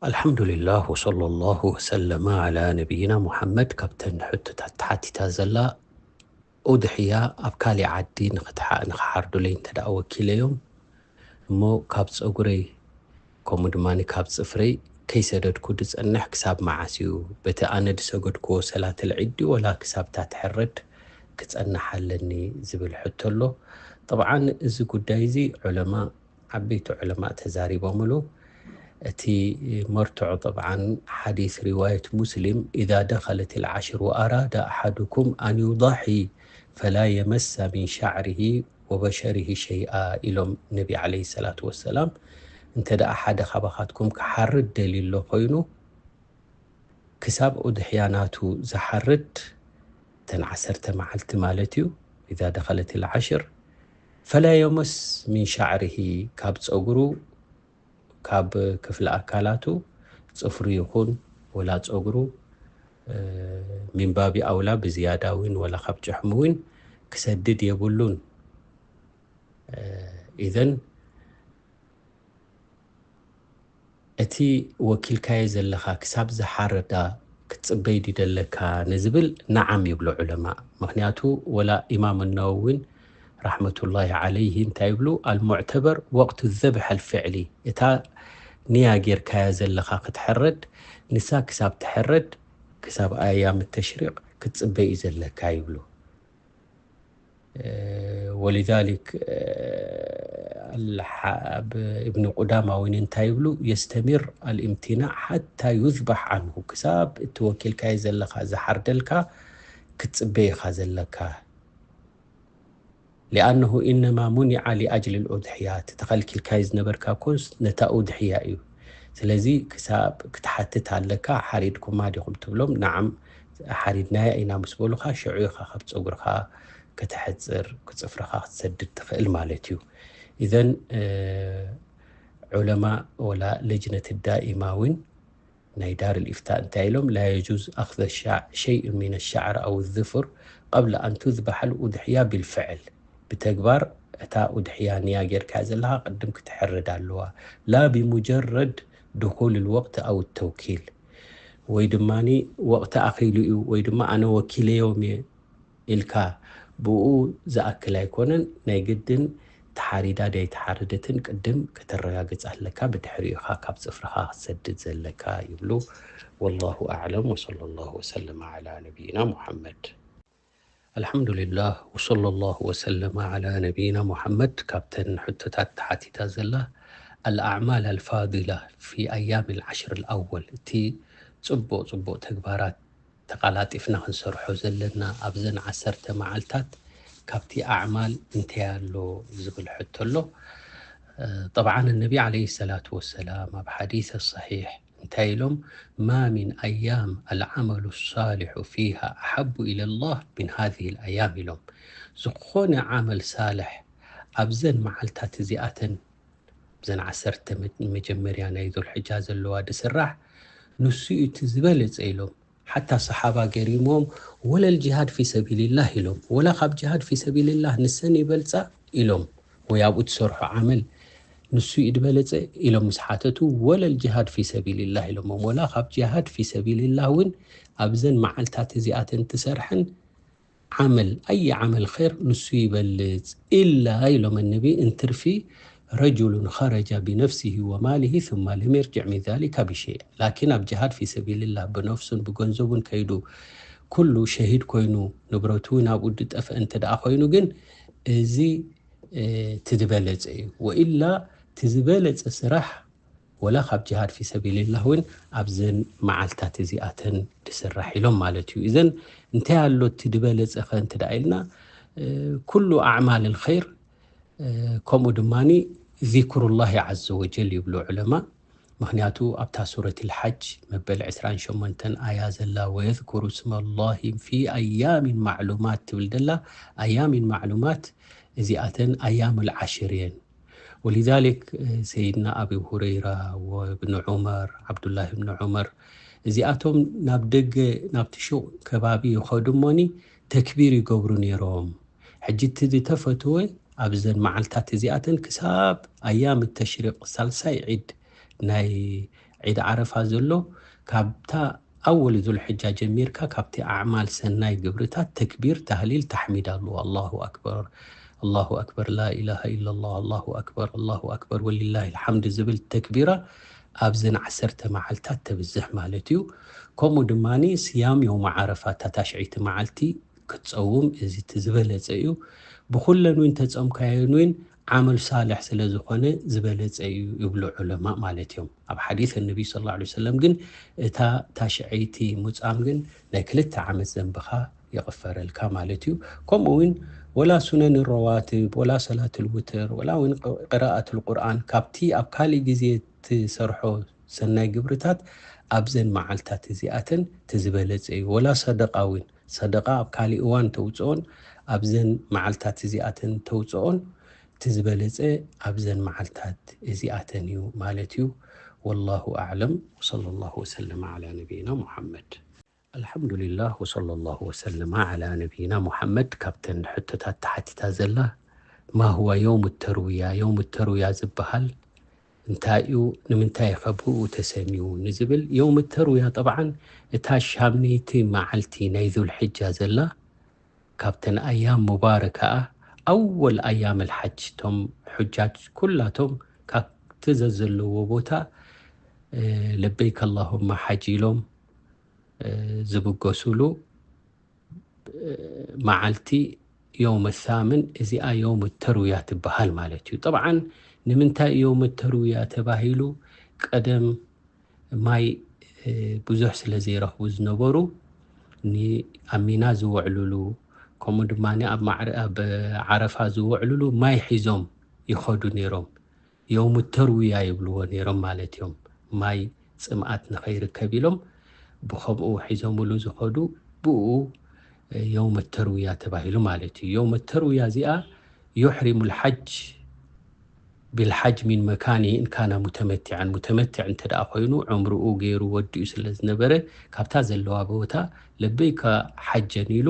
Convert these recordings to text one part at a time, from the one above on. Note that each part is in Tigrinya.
ኣልሓምዱሊላህ ወሰለላሁ ወሰለመ ዓላ ነቢይና ሙሓመድ። ካብተን ሕቶታት ተሓቲታ ዘላ፣ ኡድሕያ ኣብ ካሊእ ዓዲ ንኽትሓ- ንኽሓርዱለይ እንተ ደኣ ወኪለዮም እሞ፣ ካብ ጸጉረይ ከምኡ ድማ ካብ ጽፍረይ ከይሰደድኩ ድጸንሕ ክሳብ መዓስ እዩ? በቲ ኣነ ድሰገድክዎ ሰላተል ዒድ ድዩ ወላ ክሳብ እታ ትሕረድ ክጸንሕ ኣለኒ ዝብል ሕቶ ኣሎ። ጠብዓን እዚ ጉዳይ እዚ ዑለማ ዓበይቲ ዑለማእ ተዛሪቦምሉ። እቲ መርትዖ ጠብዓን ሓዲስ ሪዋየት ሙስሊም፣ "ኢዛ ደኸለት ልዓሽር ወኣራዳ ኣሓዱኩም ኣን ዩዳሒ ፈላ የመሳ ሚን ሻዕሪሂ ወበሸሪሂ ሸይኣ" ኢሎም ነቢ ዓለይሂ ሰላቱ ወሰላም። እንተ ደኣ ሓደ ካባኻትኩም ክሓርድ ደልዩ ኣሎ ኮይኑ፣ ክሳብ ኡድሕያ ናቱ ዝሓርድ፣ እተን ዓሰርተ መዓልቲ ማለት እዩ፣ ኢዛ ደኸለት ልዓሽር፣ ፈላ የመስ ሚን ሻዕሪሂ፣ ካብ ጸጉሩ፣ ካብ ክፍለ ኣካላቱ፣ ጽፍሩ ይኹን ወላ ጸጉሩ፣ እ፣ ሚን ባቢ ኣውላ ብዝያዳ እውን ወላ ካብ ጭሕሙ እውን ክሰድድ የብሉን። እ፣ ኢዘን እቲ ወኪልካዮ ዘለኻ ክሳብ ዝሓረዳ ክትጽበይ ድዩ ደለካ ንዝብል፣ ነዓም ይብሉ ዑለማ። ምኽንያቱ ወላ ኢማም ነወዊ እውን ረሕመቱላሂ ዓለይሂ እንታይ ይብሉ? ኣልሙዕተበር ወቅቱ ዘብሐ ኣልፍዕሊ፣ እታ ንያ ጌርካያ ዘለኻ ክትሕረድ፣ ንሳ ክሳብ ትሕረድ፣ ክሳብ ኣያም ተሽሪቅ ክትጽበይ እዩ ዘለካ ይብሉ። እ፣ ወሊዛሊክ፣ እ፣ ኣልሓ-፣ ብ-፣ እብኒ ቁዳማ እውን እንታይ ይብሉ? የስተሚር ኣልእምቲናዕ ሓታ ዩዝባሕ ዓንሁ፣ ክሳብ እቲ ወኪልካዮ ዘለኻ ዝሓርደልካ ክትጽበይ ኢኻ ዘለካ። ሊኣነሁ ኢነማ ሙኒዓ ሊኣጅሊ ልኡድሕያ፣ እቲ ተኸልኪልካዮ ዝነበርካ ኮንስ ነታ ኡድሕያ እዩ። ስለዚ ክሳብ ክትሓትት ኣለካ፣ ሓሪድኩማ ዲኹም ትብሎም፣ ነዓም ሓሪድናያ ኢና ምስ በሉኻ፣ ሽዑ ኢኻ ካብ ጸጉርኻ ከተሕጽር፣ ክጽፍርኻ ክትሰድድ ትኽእል ማለት እዩ። ኢዘን፣ እ፣ ዑለማ ወላ ለጅነት ዳኢማ እውን ናይ ዳር ልኢፍታ እንታይ ኢሎም? ላ የጁዝ ኣኽዘ ሻዕ-፣ ሸይእ ሚን ሻዕር ኣው ዝፍር ቀብለ ኣን ቱዝባሕ ልኡድሕያ ቢልፍዕል። ብተግባር እታ ኡድሕያ ንያ ጌርካ ዘለኻ ቅድም ክትሕረድ ኣለዋ። ላ ቢሙጀረድ ድኹል ልወቅት ኣው ተውኪል። ወይ ድማኒ ወቅቲ ኣኺሉ እዩ፣ ወይ ድማ ኣነ ወኪለዮም እየ ኢልካ ብኡ ዝኣክል ኣይኮነን። ናይ ግድን ተሓሪዳ ደይተሓረደትን ቅድም ከተረጋግጽ ኣለካ፣ ብድሕሪኡ ኢኻ ካብ ጽፍርኻ ክትሰድድ ዘለካ ይብሉ። ወላሁ ኣዕለም ወሰለላሁ ወሰለም ዓላ ነቢይና ሙሐመድ። ኣልሓምዱሊላህ ወሰለላሁ ወሰለመ ዓላ ነቢይና ሙሐመድ። ካብተን ሕቶታት ተሓቲታ ዘላ፣ ኣልኣዕማል ኣልፋዲላ ፊ ኣያም ልዓሽር ልኣወል፣ እቲ ጽቡቕ ጽቡቕ ተግባራት ተቓላጢፍና ክንሰርሖ ዘለና ኣብዘን ዓሰርተ መዓልታት ካብቲ ኣዕማል እንታይ ኣሎ ዝብል ሕቶ ኣሎ። እ፣ ጠብዓን ነቢ ዓለይሂ ሰላቱ ወሰላም ኣብ ሓዲስ ሰሒሕ እንታይ ኢሎም? "ማ ሚን ኣያም ኣልዓመሉ ሳሊሑ ፊሃ ኣሓቡ ኢለላህ ሚን ሃዚሂ ልኣያም" ኢሎም። ዝኾነ ዓመል ሳልሕ ኣብዘን መዓልታት እዚኣተን፣ ብዘን ዓሰርተ መ-፣ መጀመርያ ናይ ዙልሕጃ ዘለዋ ድስራሕ፣ ንሱ እዩ እቲ ዝበለጸ ኢሎም። ሓታ ሰሓባ ገሪሞም፣ "ወለል ጅሃድ ፊ ሰቢልላህ" ኢሎም። "ወላ ካብ ጅሃድ ፊ ሰቢልላህ ንሰን ይበልጻ?" ኢሎም። ወይ ኣብኡ ትሰርሖ ዓመል ንሱ እዩ ዝበለጸ ኢሎም ምስ ሓተቱ፣ "ወለል ጅሃድ ፊ ሰቢልላህ" ኢሎሞም። ወላ ካብ ጅሃድ ፊ ሰቢልላህ እውን ኣብዘን መዓልታት እዚኣተን ትሰርሐን ዓመል፣ ኣይ ዓመል ኸይር ንሱ ይበልጽ፣ ኢላ ኢሎም ነቢ፣ እንትርፊ ረጁሉን ኸረጃ ቢነፍሲሂ ወማሊሂ ثم ለም የርጅዕ ሚን ዛሊካ ብሸይ። ላኪን ኣብ ጅሃድ ፊ ሰቢልላህ ብነፍሱን ብገንዘቡን ከይዱ፣ ኩሉ ሸሂድ ኮይኑ፣ ንብረቱ እውን ኣብኡ ዝጠፍአ እንተ ደኣ ኮይኑ ግን፣ እዚ፣ እ፣ እቲ ዝበለጸ እዩ። ወኢላ እቲ ዝበለጸ ስራሕ ወላ ካብ ጅሃድ ፊ ሰቢልላህ እውን ኣብዘን መዓልታት እዚኣተን ድስራሕ ኢሎም ማለት እዩ። እዘን እንታይ ኣሎ እቲ ድበለጸ ኸ እንተ ደኣ ኢልና፣ እ፣ ኩሉ ኣዕማል ልኸይር፣ እ፣ ከምኡ ድማኒ ዚክሩላሂ ዐዘ ወጀል ይብሉ ዑለማ። ምኽንያቱ ኣብታ ሱረት ልሓጅ መበል ዕስራን ሸሞንተን ኣያ ዘላ፣ "ወየዝኩሩ ስመላሂ ፊ ኣያሚን ማዕሉማት" ትብል ዘላ፣ ኣያሚን ማዕሉማት እዚኣተን ኣያም ልዓሽር እየን። ወሊዛሊክ፣ እ፣ ሰይድና ኣቢ ሁረይራ ወእብን ዑመር፣ ዓብዱላህ እብን ዑመር፣ እዚኣቶም ናብ ደገ፣ ናብቲ ሹቕ ከባቢ ይኸዱ እሞኒ ተክቢር ይገብሩ ነይሮም። ሕጂ እቲ ዝተፈትወ ኣብዘን መዓልታት እዚኣተን ክሳብ ኣያም ተሽሪቕ ሳልሳይ ዒድ ናይ ዒድ ዓረፋ ዘሎ ካብታ ኣወል ዙልሕጃ ጀሚርካ ካብቲ ኣዕማል ሰናይ ግብርታት ተክቢር፣ ታህሊል፣ ታሕሚድ ኣለዎ። ኣላሁ ኣክበር፣ ኣላሁ ኣክበር፣ ላኢላሃ ኢላላህ፣ ኣላሁ ኣክበር፣ ኣላሁ ኣክበር ወሊላሂ ልሓምድ ዝብል ተክቢራ ኣብዘን ዓሰርተ መዓልታት ተብዝሕ ማለት እዩ። ከምኡ ድማ ስያም የውመ ዓረፋ፣ እታ ታሽዐይቲ መዓልቲ ክትፀውም፣ እዚ እቲ ዝበለፀ እዩ። ብኩለን እውን ተፀምካየን እውን ዓመል ሳልሕ ስለ ዝኾነ ዝበለፀ እዩ ይብሉ ዑለማ ማለት እዮም። ኣብ ሓዲስ ነቢ ስለ ላ ሰለም ግን እታ ታሽዐይቲ ሙፃም ግን ናይ ክልተ ዓመት ዘንብኻ ይቕፈረልካ ማለት እዩ። ከምኡ እውን ወላ ሱነን ረዋትብ፣ ወላ ሰላት ልውትር፣ ወላ እውን ቅራኣት ልቁርኣን ካብቲ ኣብ ካሊእ ግዜ ትሰርሖ ሰናይ ግብርታት ኣብዘን መዓልታት እዚኣተን ትዝበለፀ እዩ። ወላ ሰደቃ እውን፣ ሰደቃ ኣብ ካሊእ እዋን ተውፅኦን ኣብዘን መዓልታት እዚኣተን ተውፅኦን ትዝበለፀ ኣብዘን መዓልታት እዚኣተን እዩ ማለት እዩ። ወላሁ ኣዕለም። ወሰለ ላሁ ወሰለመ ዓላ ነቢይና ሙሓመድ። ኣልሓምዱሊላህ ወሰለ ላሁ ወሰለመ ዓላ ነቢይና ሙሓመድ። ካብተን ሕቶታት ተሓቲታ ዘላ ማ ሁዋ የውም ተርውያ፣ የውም ተርውያ ዝበሃል እንታይ እዩ፣ ንምንታይ ከ ብኡ ተሰምዩ ንዝብል፣ የውም ተርውያ ጠብዓን እታ ሻምነይቲ መዓልቲ ናይ ዙልሕጃ ዘላ ካብተን ኣያም ሙባረካ፣ ኣወል ኣያም ልሓጅ፣ እቶም ሑጃጅ ኩላቶም ካብቲ ዘዘለዎ ቦታ ለበይክ ኣላሁማ ሓጅ ኢሎም ዝብገሱሉ መዓልቲ የውመ ሳምን፣ እዚኣ የውመ ተርውያ ትበሃል ማለት እዩ። ጠብዓን ንምንታይ የውመ ተርውያ ተባሂሉ? ቀደም ማይ ብዙሕ ስለ ዘይረኽቡ ዝነበሩ ንኣብ ሚና ዝውዕልሉ፣ ከምኡ ድማ ኣብ ዓረፋ ዝውዕልሉ ማይ ሒዞም ይኸዱ ነይሮም። የውም ተርውያ ይብልዎ ነይሮም ማለት እዮም። ማይ ፅምኣት ንኸይርከብ ኢሎም ብኸምኡ ሒዞምሉ ዝኸዱ፣ ብኡ የውም ተርውያ ተባሂሉ ማለት እዩ። የውም ተርውያ እዚኣ ዩሕሪሙ ልሓጅ ቢልሓጅ ሚን መካኒ እንካነ ሙተመቲዐን፣ ሙተመትዕ እንተ ደኣ ኮይኑ ዑምርኡ ገይሩ ወዲኡ ስለ ዝነበረ ካብታ ዘለዋ ቦታ ለበይከ ሓጀን ኢሉ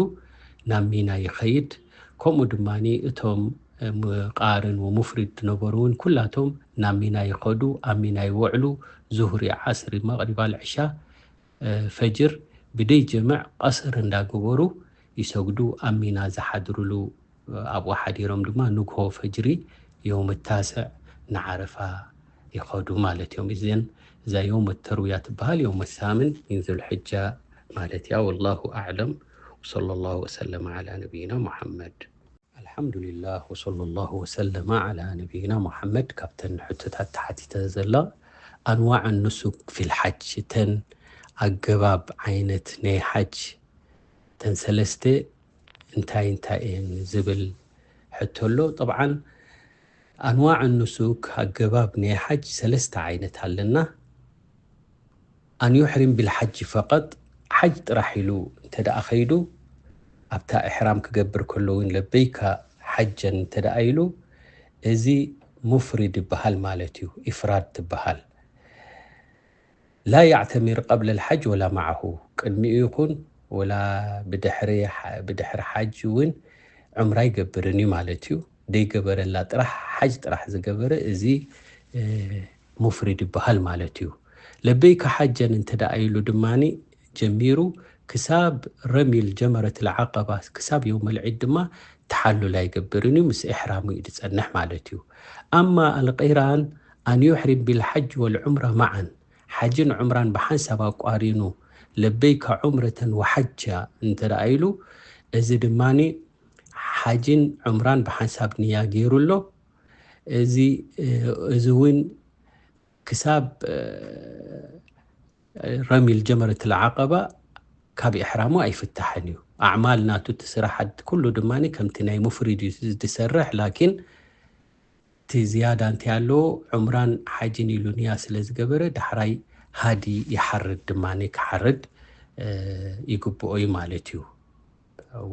ናብ ሚና ይኸይድ። ከምኡ ድማ እቶም ቃርን ወሙፍሪድ ዝነበሩ እውን ኩላቶም ናብ ሚና ይኸዱ፣ ኣብ ሚና ይውዕሉ። ዙህሪ፣ ዓስሪ፣ መቕሪብ፣ ኣልዕሻ፣ ፈጅር ብደይ ጀምዕ ቀስር እንዳገበሩ ይሰግዱ። ኣብ ሚና ዝሓድርሉ ኣብኡ ሓዲሮም ድማ ንግሆ ፈጅሪ የውም ታስዕ ንዓረፋ ይኸዱ ማለት እዮም። እዘን እዛ የውም ተርውያ ትበሃል የውም ሳምን ሚን ዙልሕጃ ማለት እያ። ወላሁ ኣዕለም። ወሰለ ላሁ ወሰለመ ዓላ ነቢይና ሙሓመድ። ኣልሓምዱሊላህ ወሰለ ላሁ ወሰለመ ዓላ ነቢይና ሙሓመድ። ካብተን ሕቶታት ተሓቲተ ዘላ ኣንዋዕ ኑሱክ ፊል ሓጅ፣ እተን ኣገባብ ዓይነት ናይ ሓጅ እተን ሰለስተ እንታይ እንታይ እየን ዝብል ሕቶ ኣሎ። ጠብዓን ኣንዋዕ ኑሱክ ኣገባብ ናይ ሓጅ ሰለስተ ዓይነት ኣለና። ኣን ዩሕሪም ቢልሓጅ ፈቐጥ፣ ሓጅ ጥራሕ ኢሉ እንተ ደኣ ኸይዱ ኣብታ ኢሕራም ክገብር ከሎ እውን ለበይካ ሓጀን እንተ ደኣ ኢሉ እዚ ሙፍሪድ ይበሃል ማለት እዩ። ኢፍራድ ትበሃል። ላ ያዕተሚር ቀብለ ልሓጅ ወላ መዓሁ፣ ቅድሚኡ ይኹን ወላ ብድሕሪ ሓጅ እውን ዑምራ ኣይገብርን እዩ ማለት እዩ። ደይገበረላ ጥራሕ ሓጅ ጥራሕ ዝገበረ እዚ ሙፍሪድ ይበሃል ማለት እዩ። ለበይከ ሓጀን እንተ ደኣ ኢሉ ድማ ጀሚሩ ክሳብ ረሚል ጀመረት ልዓቀባ ክሳብ የውመል ዒድ ድማ ተሓሉል ኣይገብርን እዩ። ምስ ኢሕራሙ እዩ ዝጸንሕ ማለት እዩ። ኣማ ኣልቂራን ኣን ዩሕሪም ቢልሓጅ ወልዑምራ መዓን፣ ሓጅን ዑምራን ብሓንሳብ ኣቋሪኑ ለበይከ ዑምረተን ወሓጃ እንተ ደኣ ኢሉ፣ እዚ ድማ ሓጅን ዑምራን ብሓንሳብ ንያ ገይሩ ኣሎ። እዚ እዚ እውን ክሳብ ረሚል ጀመረት ልዓቀባ ካብ ኢሕራሙ ኣይፍታሕን እዩ። ኣዕማል ናቱ እቲ ስራሓት ኩሉ ድማ ከምቲ ናይ ሙፍሪድ እዩ ዝሰርሕ። ላኪን እቲ ዝያዳ እንታይ ኣለዎ? ዑምራን ሓጅን ኢሉ ንያ ስለ ዝገበረ ዳሕራይ ሃዲ ይሓርድ ድማ ክሓርድ ይግብኦ እዩ ማለት እዩ።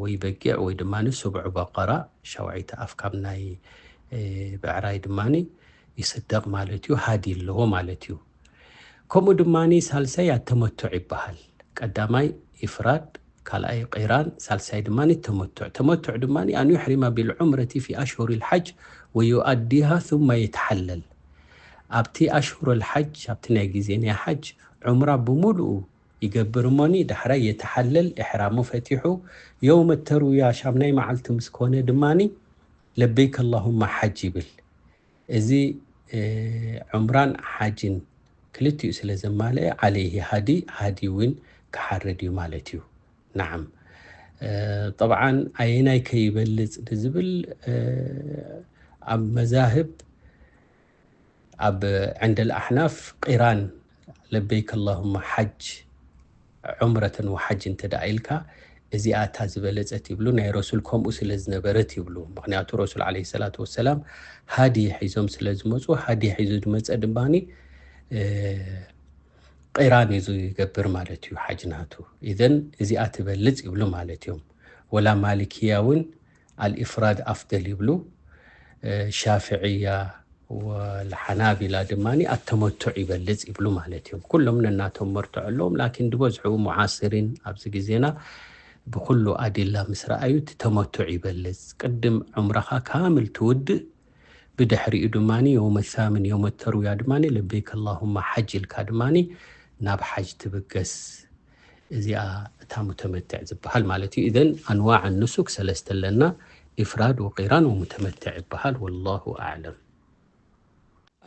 ወይ በጊዕ ወይ ድማ ስብዑ በቐራ፣ ሸውዓይቲ ኣፍ ካብ ናይ ብዕራይ ድማ ይስደቕ ማለት እዩ። ሃዲ ኣለዎ ማለት እዩ። ከምኡ ድማ ሳልሳይ ኣተመቱዕ ይበሃል። ቀዳማይ ኢፍራድ፣ ካልኣይ ቂራን፣ ሳልሳይ ድማ ተመቱዕ። ተመቱዕ ድማ ኣን ዩሕሪመ ቢልዑምረቲ ፊ ኣሽሁር ልሓጅ ወዩኣዲሃ ثم የተሓለል። ኣብቲ ኣሽሁረል ሓጅ፣ ኣብቲ ናይ ግዜ ናይ ሓጅ፣ ዑምራ ብምሉኡ ይገብር እሞኒ፣ ዳሕራይ የተሓለል፣ ኢሕራሙ ፈቲሑ፣ የውመ ተርውያ፣ ሻምናይ መዓልቲ ምስ ኮነ ድማኒ፣ ለበይክ ኣላሁማ ሓጅ ይብል። እዚ፣ እ፣ ዑምራን ሓጅን ክልቲኡ ስለ ዘማልአ፣ ዓለይሂ ሃዲ፣ ሃዲ እውን ክሓርድ እዩ ማለት እዩ። ናዓም። እ፣ ጠብዓን ኣየናይ ከይበልጽ ንዝብል፣ እ፣ ኣብ መዛህብ፣ ኣብ ዕንደል ኣሕናፍ ቂራን ለበይክ ኣላሁማ ሓጅ ዑምረተን ወሓጅ እንተ ደኣ ኢልካ፣ እዚኣ እታ ዝበለጸት ይብሉ፣ ናይ ረሱል ከምኡ ስለ ዝነበረት ይብሉ። ምኽንያቱ ረሱል ዓለይሂ ሰላቱ ወሰላም ሃዲ ሒዞም ስለ ዝመጹ፣ ሃዲ ሒዙ ዝመጸ ድማኒ፣ እ፣ ቂራን እዩ ዝገብር ማለት እዩ ሓጅ ናቱ። ኢዘን እዚኣ ትበልጽ ይብሉ ማለት እዮም። ወላ ማሊክያ እውን ኣልኢፍራድ ኣፍደል ይብሉ። እ፣ ሻፍዕያ ወልሓናቢላ ድማ ኣተመቱዕ ይበልጽ ይብሉ ማለት እዮም። ኩሎም ነናቶም መርትዖ ኣለዎም፣ ላኪን ዝበዝሑ ሙዓስሪን ኣብዚ ግዜና ብኩሉ ኣዲላ ምስ ረኣዩ እቲ ተመቱዕ ይበልጽ። ቅድም ዑምራኻ ካምል ትውድእ፣ ብድሕሪኡ ድማ የውመ ሳምን የውመ ተርውያ ድማ ለበይክ ኣላሁማ ሓጅ ኢልካ ድማ ናብ ሓጅ ትብገስ። እዚኣ እታ ሙተመትዕ ዝበሃል ማለት እዩ። ኢዘን ኣንዋዕ ኑሱክ ሰለስተ ኣለና፣ ኢፍራድ ወቂራን ወሙተመትዕ ይበሃል። ወላሁ ኣዕለም።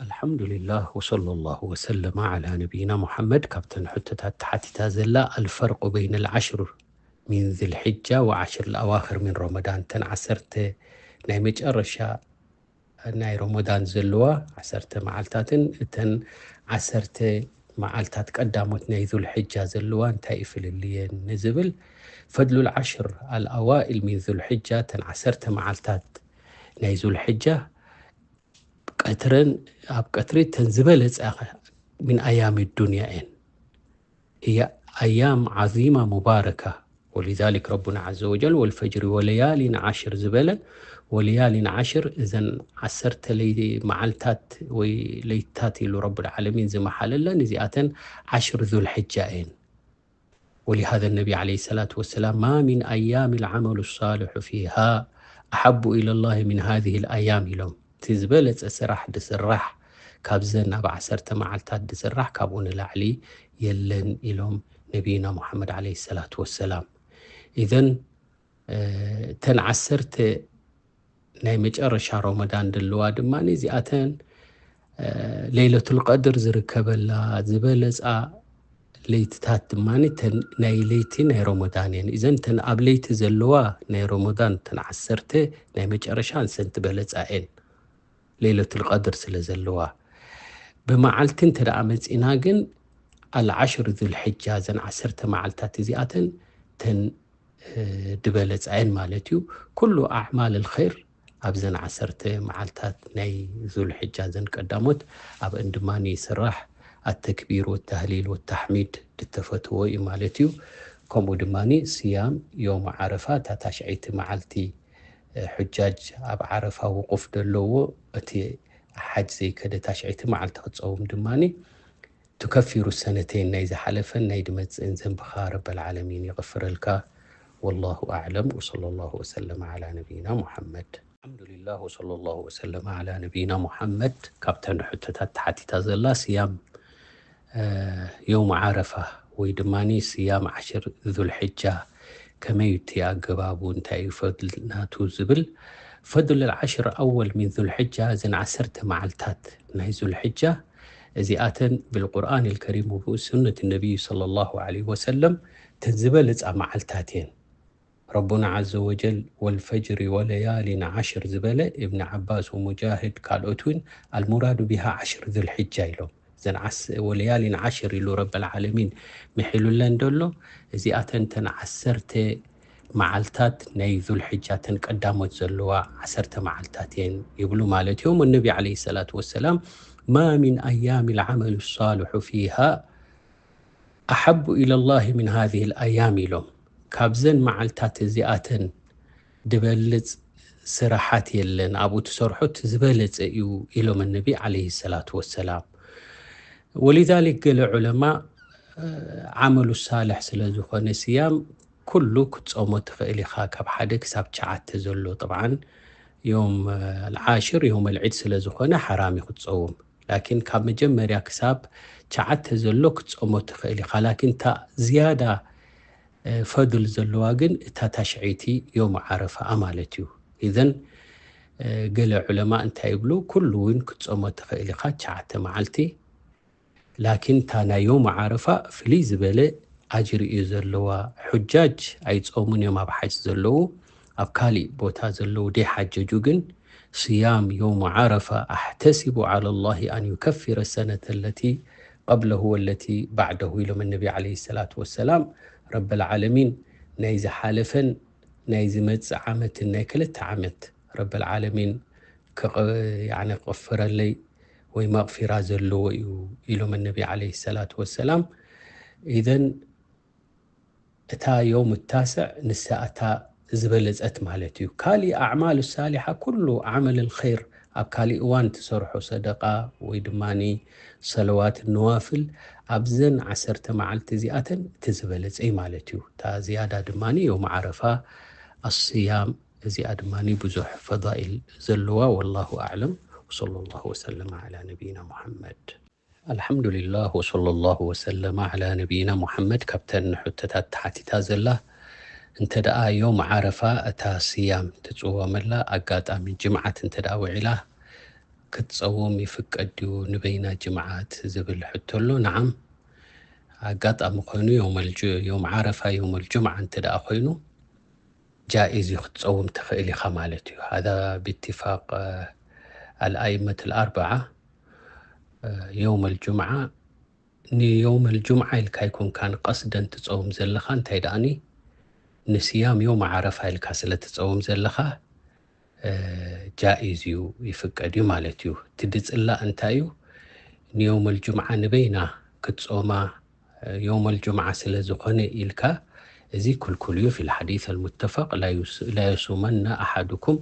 ኣልሓምዱሊላህ ወሰለላሁ ወሰለመ ዓላ ነቢይና ሙሓመድ። ካብተን ሕቶታት ተሓቲታ ዘላ ኣልፈርቁ በይነ ልዓሽር ሚን ዝልሕጃ ወዓሽር ልኣዋኽር ሚን ረመዳን፣ ተን ዓሰርተ ናይ መጨረሻ ናይ ረመዳን ዘለዋ ዓሰርተ መዓልታትን እተን ዓሰርተ መዓልታት ቀዳሞት ናይ ዙልሕጃ ዘለዋ እንታይ እዩ ፍልልየን ንዝብል፣ ፈድሉል ዓሽር ኣልኣዋኢል ሚን ዙልሕጃ፣ እተን ዓሰርተ መዓልታት ናይ ዙልሕጃ ቀትረን ኣብ ቀትሪ እተን ዝበለጻ ሚን ኣያሚ ዱንያ እየን። هي أيام عظيمة مباركة ولذلك ربنا عز وجل والفجر وليال عشر ዝበለ ወለያሊን ዓሽር እዘን ዓሰርተ ለይ መዓልታት ወይ ለይታት ኢሉ ረብል ዓለሚን ዝመሓለለን እዚኣተን ዓሽር ዙልሕጃ እየን። ولهذا النبي عليه الصلاة والسلام ما من أيام العمل الصالح فيها أحب إلى الله من هذه الأيام ኢሎም። እቲ ዝበለጸ ስራሕ ድስራሕ ካብዘን ኣብ ዓሰርተ መዓልታት ድስራሕ ካብኡ ንላዕሊ የለን ኢሎም ነቢይና ሙሓመድ ዓለይሂ ሰላቱ ወሰላም። ኢዘን፣ እ፣ እተን ዓሰርተ ናይ መጨረሻ ረመዳን ደለዋ ድማ እዚኣተን፣ እ፣ ለይለቱል ቀድር ዝርከበላ ዝበለጻ ለይትታት ድማ እተን ናይ ለይቲ ናይ ረመዳን እየን። ኢዘን እተን ኣብ ለይቲ ዘለዋ ናይ ረመዳን እተን ዓሰርተ ናይ መጨረሻ እንሰን ትበለጻ እየን። ለይለቱል ቀድር ስለ ዘለዋ። ብመዓልቲ እንተ ደኣ መጺና ግን ኣልዓሽር ዙልሕጃ እዘን ዓሰርተ መዓልታት እዚኣተን እተን፣ እ፣ ድበለጻ እየን ማለት እዩ። ኩሉ ኣዕማል ልኸይር ኣብዘን ዓሰርተ መዓልታት ናይ ዙልሕጃ እዘን ቀዳሞት ኣብአን ድማ ይስራሕ። ኣተክቢር ወተህሊል ወተሕሚድ ድተፈትዎ እዩ ማለት እዩ። ከምኡ ድማ ስያም ዮም ዓረፋ፣ እታ ታሽዐይቲ መዓልቲ፣ እ፣ ሑጃጅ ኣብ ዓረፋ ውቁፍ ደለዎ፣ እቲ ሓጅ ዘይከደ ታሽዐይቲ መዓልቲ ክጸውም ድማ ትከፊሩ ሰነተይን ናይ ዝሓለፈን ናይ ድመጽእን ዘንብኻ ረበል ዓለሚን ይቕፍረልካ። ወላሁ ኣዕለም ወሰለላሁ ወሰለም ዓላ ነቢይና ሙሓመድ። ኣልሓምዱሊላህ ወሰለላሁ ወሰለም ዓላ ነቢይና ሙሓመድ። ካብተን ሕቶታት ተሓቲታ ዘላ ስያም፣ እ፣ የውም ዓረፋ ወይ ድማ ስያም ዓሽር ዙልሕጃ ከመይ እቲ ኣገባቡ እንታይ እዩ ፈድል ናቱ ዝብል፣ ፈድል ዓሽር ኣወል ሚን ዙልሕጃ እዘን ዓሰርተ መዓልታት ናይ ዙልሕጃ እዚኣተን ብልቁርኣን ልከሪም ወብሱነት ነቢይ ሰለላሁ ዓለይሂ ወሰለም ተን ዝበለፃ መዓልታት እየን። ረቡና ዓዘ ወጀል ወልፈጅሪ ወለያሊን ዓሽር ዝበለ፣ እብኒ ዓባስ ወሙጃሂድ ካልኦት እውን ኣልሙራዱ ቢሃ ዓሽር ዙልሕጃ ኢሎም። እዘን ዓስ-፣ ወለያሊን ዓሽር ኢሉ ረበል ዓለሚን ምሒሉለን ደሎ፣ እዚኣተን ተን ዓሰርተ መዓልታት ናይ ዙልሕጃ ተን ቀዳሞት ዘለዋ ዓሰርተ መዓልታት እየን ይብሉ ማለት እዮም። ወነቢ ዓለይሂ ሰላቱ ወሰላም፣ "ማ ሚን ኣያሚ ልዓመሉ ሳልሑ ፊሃ ኣሓቡ ኢለላሂ ሚን ሃዚሂ ልኣያም" ኢሎም። ካብዘን መዓልታት እዚኣተን ድበልጽ ስራሓት የለን፣ ኣብኡ ትሰርሖ እቲ ዝበለጸ እዩ ኢሎም ነቢ ዓለይሂ ሰላቱ ወሰላም። ወሊዛሊክ ገለ ዑለማ፣ እ፣ ዓመሉ ሳልሕ ስለ ዝኾነ ስያም ኩሉ ክትጾሞ ትኽእል ኢኻ፣ ካብ ሓደ ክሳብ ትሽዓተ ዘሎ። ጠብዓን ዮም፣ እ፣ ዓሽር ዮም ልዒድ ስለ ዝኾነ ሓራም እዩ ክትጸውም። ላኪን ካብ መጀመርያ ክሳብ ትሽዓተ ዘሎ ክትጾሞ ትኽእል ኢኻ። ላኪን እታ ዝያዳ ፈድል ዘለዋ ግን እታ ታሽዐይቲ ዮም ዓረፋ ማለት እዩ። ኢዘን ገለ ዑለማ እንታይ ይብሉ? ኩሉ እውን ክትጾሞ ትኽእል ኢኻ ትሽዓተ መዓልቲ። ላኪን እታ ናይ ዮም ዓረፋ ፍልይ ዝበለ ኣጅሪ እዩ ዘለዋ። ሑጃጅ ኣይጾሙን እዮም ኣብ ሓጅ ዘለዉ። ኣብ ካሊእ ቦታ ዘለዉ ደይሓጀጁ ግን صيام يوم عرفة أحتسب على الله أن يكفر السنة التي قبله والتي بعده ኢሎም ነቢ عليه الصلاة والسلام። ረበል ዓለሚን ናይ ዝሓለፈን ናይ ዝመጽእ ዓመትን ናይ ክልተ ዓመት ረበል ዓለሚን ክቕፍረለይ ወይ መቕፊራ ዘለዎ እዩ ኢሎም ነቢ عليه الصلاة والسلام። ኢዘን እታ ዮም ታስዕ ንሳ እታ ዝበለጸት ማለት እዩ። ካሊእ ኣዕማል ሳሊሓ ኩሉ ዓመል ኸይር ኣብ ካሊእ እዋን ትሰርሖ ሰደቃ ወይ ድማ ሰለዋት ነዋፍል ኣብዘን ዓሰርተ መዓልቲ እዚኣተን እቲ ዝበለጸ እዩ ማለት እዩ። እታ ዝያዳ ድማ ዮም ዓረፋ ኣስያም እዚኣ ድማ ብዙሕ ፈዳኢል ዘለዋ። ወላሁ ኣዕለም። ወሰለ ላሁ ወሰለመ ዓላ ነቢይና ሙሐመድ። ኣልሓምዱሊላህ ወሰለ ላሁ ወሰለመ ዓላ ነቢይና ሙሐመድ። ካብተን ሕቶታት ተሓቲታ ዘላ እንተ ደኣ ዮም ዓረፋ እታ ስያም ትጽወመላ ኣጋጣሚ ጅምዓት እንተ ደኣ ውዒላ ክትጸውም ይፍቀድ ድዩ ንበይና ጅምዓት ዝብል ሕቶ ኣሎ። ነዓም ኣጋጣሚ ኮይኑ ዮም ዓረፋ ዮም ጅምዓ እንተ ደኣ ኮይኑ ጃኢዝ እዩ ክትጸውም ትኽእል ኢኻ ማለት እዩ። هذا باتفاق الأئمة الأربعة. ዮም ጅምዓ ንዮም ጅምዓ ኢልካ ኣይኮንካን ቀስደን ትጸውም ዘለኻ እንታይ ደኣኒ ንስያም ዮም ዓረፋ ኢልካ ስለ ትጸውም ዘለኻ ጃኢዝ እዩ ይፍቀድ እዩ ማለት እዩ። እቲ ድጽላእ እንታይ እዩ? ንዮም ጅምዓ ንበይና ክትጾማ ዮም ጅምዓ ስለ ዝኾነ ኢልካ እዚ ክልኩል እዩ። في الحديث المتفق لا يصومن أحدكم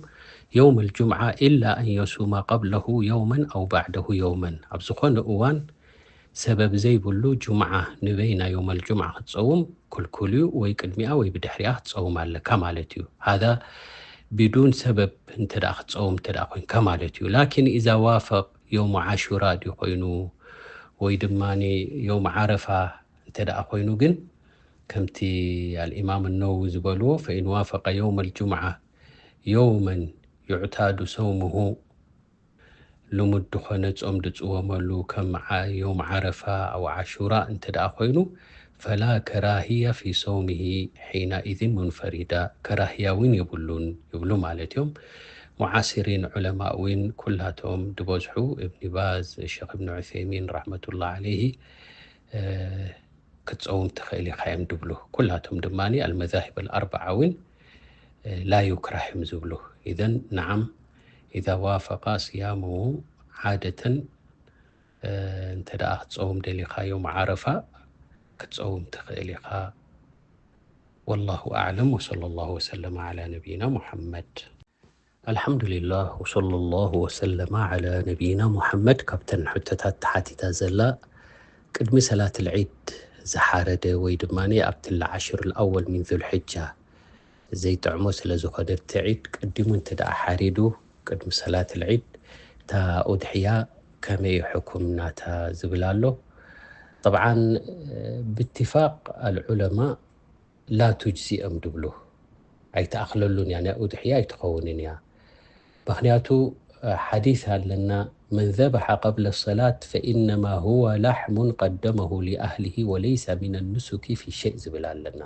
يوم الجمعة إلا أن يصوم قبله يوما أو بعده يوما ኣብ ዝኾነ እዋን ሰበብ ዘይብሉ ጅምዓ ንበይና ዮም ጅምዓ ክትጸውም ክልኩል እዩ። ወይ ቅድሚኣ ወይ ብድሕሪኣ ክትጸውም ኣለካ ማለት እዩ። هذا بدون سبب እንተ ደኣ ክትጸውም እንተ ደኣ ኮይንካ ማለት እዩ። ላኪን إذا وافق ዮም ዓሹራ ድዩ ኮይኑ ወይ ድማ ዮም ዓረፋ እንተ ደኣ ኮይኑ ግን ከምቲ ኣልኢማም ነወዊ ዝበልዎ فإن وافق يوم الجمعة يوما يعتاد صومه ልሙድ ዝኾነ ጾም ድጽወመሉ ከም ዮም ዓረፋ ኣው ዓሹራ እንተ ደኣ ኮይኑ فلا كراهية في صومه حينئذ منفردا ከራህያ እውን የብሉን ይብሉ ማለት እዮም። ሙዓሲሪን ዑለማ እውን ኩላቶም ድበዝሑ እብኒ ባዝ ሸክ እብኒ ዑሰይሚን ረሕመቱላ ዓለይሂ ክትጸውም ትኽእል ኢኻ እዮም ድብሉ። ኩላቶም ድማ ኣልመዛሂብ ኣልኣርበዓ እውን ላ ዩክራህ እዮም ዝብሉ። ኢዘን ነዓም إذا وافق صيامه عادة እንተ ደኣ ክትጸውም ደሊኻ ዮም ዓረፋ ክትጸውም ትኽእል ኢኻ። والله أعلم وصلى الله وسلم على نبينا محمد. ኣልሓምዱሊላህ ወሰለ ላሁ ወሰለመ ዓላ ነቢይና ሙሐመድ። ካብተን ሕቶታት ተሓቲታ ዘላ ቅድሚ ሰላት ልዒድ ዝሓረደ ወይ ድማ ኣብቲ ልዓሽር ልኣወል ሚን ዙልሕጃ ዘይጥዕሞ ስለ ዝኾነ እቲ ዒድ ቅዲሙ እንተ ደኣ ሓሪዱ ቅድሚ ሰላት ልዒድ እታ ኡድሕያ ከመይ እዩ ሕኩም ናታ ዝብል ኣሎ። ጠብዓን ብትፋቅ ኣልዑለማ ላ ቱጅዚ እዮም ድብሉ። ኣይትኣኽለሉን እያ፣ ናይ ኡድሕያ ኣይትኸውንን እያ። ምኽንያቱ ሓዲስ ኣለና፣ መን ዘበሐ ቀብለ ሰላት ፈኢነማ ሁወ ላሕሙን ቀደመሁ ሊኣህሊሂ ወለይሰ ሚነ ኑሱኪ ፊ ሸይ ዝብል ኣለና።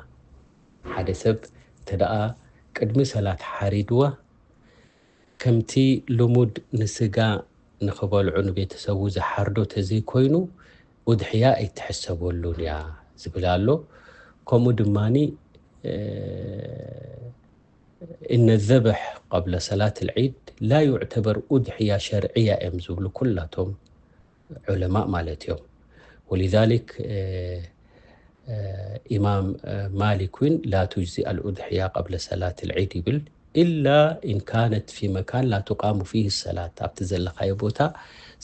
ሓደ ሰብ እንተ ደኣ ቅድሚ ሰላት ሓሪድዋ ከምቲ ልሙድ ንስጋ ንኽበልዑ ንቤተሰቡ ዝሓርዶ ተዘይኮይኑ ኡድሕያ ኣይትሕሰበሉን እያ ዝብል ኣሎ። ከምኡ ድማኒ እነ ዘበሕ ቀብለ ሰላት ልዒድ ላ ዩዕተበር ኡድሕያ ሸርዕያ እዮም ዝብሉ ኩላቶም ዑለማእ ማለት እዮም። ወሊዛሊክ ኢማም ማሊክ እውን ላ ቱጅዚ ኣልኡድሕያ ቀብለ ሰላት ልዒድ ይብል። ኢላ ኢን ካነት ፊ መካን ላ ቱቃሙ ፊህ ሰላት፣ ኣብቲ ዘለኻዮ ቦታ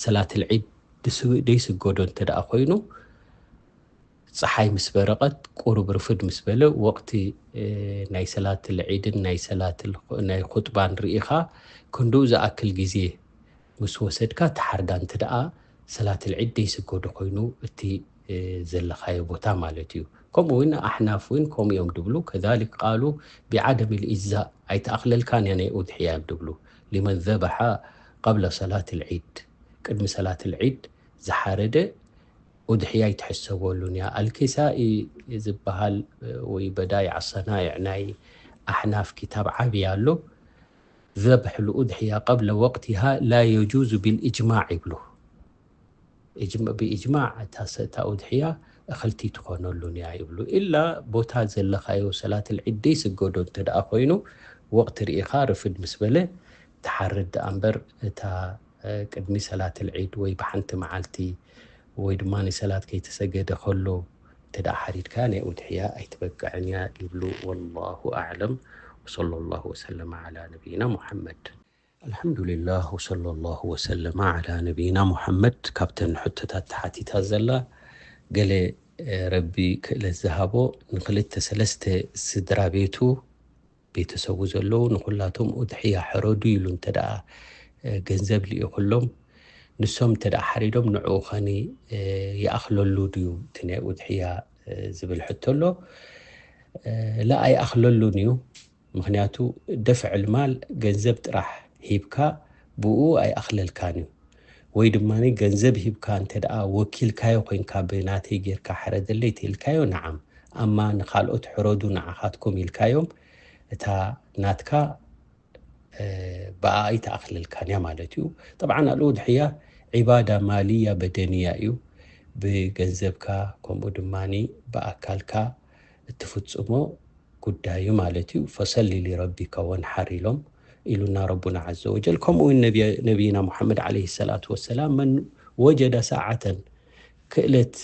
ሰላት ልዒድ ዘይስገዶ እንተ ደኣ ኮይኑ፣ ፀሓይ ምስ በረቐት ቁሩብ ርፍድ ምስ በለ ወቕቲ ናይ ሰላት ልዒድን ናይ ሰላት ናይ ኹጥባን ርኢኻ ክንድኡ ዝኣክል ግዜ ምስ ወሰድካ ተሓርዳ እንተ ደኣ ሰላት ልዒድ ደይስገዱ ኮይኑ እቲ ዘለኻዮ ቦታ ማለት እዩ። ከምኡ እውን ኣሕናፍ እውን ከምኡ እዮም ድብሉ። ከዛሊክ ቃሉ ቢዓደም ልኢጅዛእ፣ ኣይተኣኽለልካን እያ ናይ ኡድሕያ እዮም ድብሉ። ሊመን ዘበሓ ቀብለ ሰላት ልዒድ፣ ቅድሚ ሰላት ልዒድ ዝሓረደ ኡድሕያ ኣይትሕሰበሉን እያ። ኣልኪሳኢ ዝበሃል ወይ በዳይ ኣሰናይዕ ናይ ኣሕናፍ ኪታብ ዓብይ ኣሎ። ዘብሕ ልኡድሕያ ቀብለ ወቅቲሃ ላ የጁዙ ቢልእጅማዕ ይብሉ። ብእጅማዕ እታ ኡድሕያ እኽልቲ ትኾነሉን እያ ይብሉ። ኢላ ቦታ ዘለኻዮ ሰላት ልዒድ ደይስገዶ እንተ ደኣ ኮይኑ ወቕቲ ርኢኻ ርፍድ ምስ በለ ትሓርድ ደኣ እምበር እታ ቅድሚ ሰላት ልዒድ ወይ ብሓንቲ መዓልቲ ወይ ድማ ንሰላት ከይተሰገደ ከሎ እንተ ደኣ ሓሪድካ ናይ ኡድሕያ ኣይትበቅዕን እያ ይብሉ። ወላሁ ኣዕለም። ወሰለ ላሁ ወሰለመ ዓላ ነቢይና ሙሓመድ። ኣልሓምዱሊላህ ወሰለ ላሁ ወሰለመ ዓላ ነቢይና ሙሓመድ። ካብተን ሕቶታት ተሓቲታ ዘላ ገለ ረቢ ክእለት ዝሃቦ ንክልተ ሰለስተ ስድራ ቤቱ ቤተሰቡ ዘለዉ ንኩላቶም ኡድሕያ ሕረዱ ኢሉ እንተ ደኣ ገንዘብ ልኢኹሎም ንሶም እንተ ደኣ ሓሪዶም ንዕኡ ኸኒ ይኣኽለሉ ድዩ እቲ ናይ ኡድሕያ ዝብል ሕቶ ኣሎ። ላ ኣይኣኽለሉን እዩ። ምኽንያቱ ደፍዕል ማል ገንዘብ ጥራሕ ሂብካ ብኡ ኣይኣኽለልካን እዩ። ወይ ድማ ገንዘብ ሂብካ እንተ ደኣ ወኪልካዮ ኮይንካ ብናተይ ጌርካ ሕረደለይ ተኢልካዮ ንዓም፣ ኣማ ንኻልኦት ሕረዱ ንዓኻትኩም ኢልካዮም እታ ናትካ ብኣ ኣይተኣኽለልካን እያ ማለት እዩ። ጠብዓን ኣልኡድሕያ ዒባዳ ማልያ በደንያ እዩ። ብገንዘብካ ከምኡ ድማ ብኣካልካ እትፍጽሞ ጉዳዩ ማለት እዩ። ፈሰሊ ሊረቢካ ወንሓር ኢሎም ኢሉና ረቡና ዓዘ ወጀል። ከምኡ እውን ነብይና ሙሓመድ ዓለይሂ ሰላቱ ወሰላም መን ወጀደ ሰዓተን ክእለት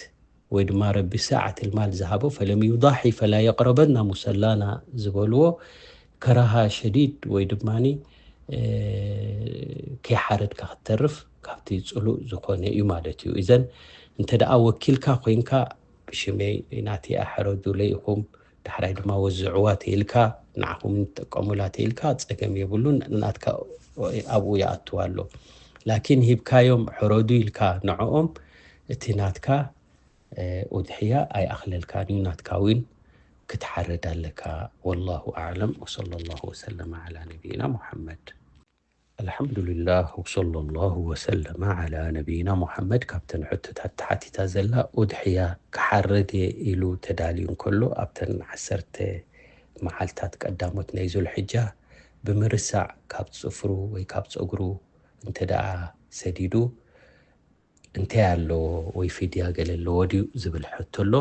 ወይ ድማ ረቢ ሰዓት ልማል ዝሃቦ ፈለም ዩዳሒ ፈላ የቅረበና ሙሰላና ዝበልዎ ከራሃ ሸዲድ ወይ ድማ ከይሓረድካ ክትተርፍ ካብቲ ፅሉእ ዝኾነ እዩ ማለት እዩ። እዘን እንተ ደኣ ወኪልካ ኮይንካ ብሽመይ ናተይ ኣሕረዱለይ ኢኹም ዳሕራይ ድማ ወዝዕዋ ተይልካ ንዓኹም ንጥቀሙላ ተይልካ ፀገም የብሉን። ናትካ ኣብኡ ይኣትዋ ኣሎ። ላኪን ሂብካዮም ሕረዱ ኢልካ ንዕኦም እቲ ናትካ ኡድሕያ ኣይኣኽለልካን እዩ። ናትካ እውን ክትሓርድ ኣለካ። ወላሁ ኣዕለም ወሰለ ላሁ ወሰለመ ዓላ ነቢይና ሙሓመድ። ኣልሓምዱሊላህ ወሰለ ላሁ ወሰለመ ዓላ ነቢይና ሙሓመድ። ካብተን ሕቶታት ተሓቲታ ዘላ ኡድሕያ ክሓርድ እየ ኢሉ ተዳልዩ እንከሎ ኣብተን ዓሰርተ መዓልታት ቀዳሞት ናይ ዙልሕጃ ብምርሳዕ ካብ ፅፍሩ ወይ ካብ ፀጉሩ እንተ ደኣ ሰዲዱ እንታይ ኣለዎ ወይ ፊድያ ገለ ኣለዎ ድዩ ዝብል ሕቶ ኣሎ።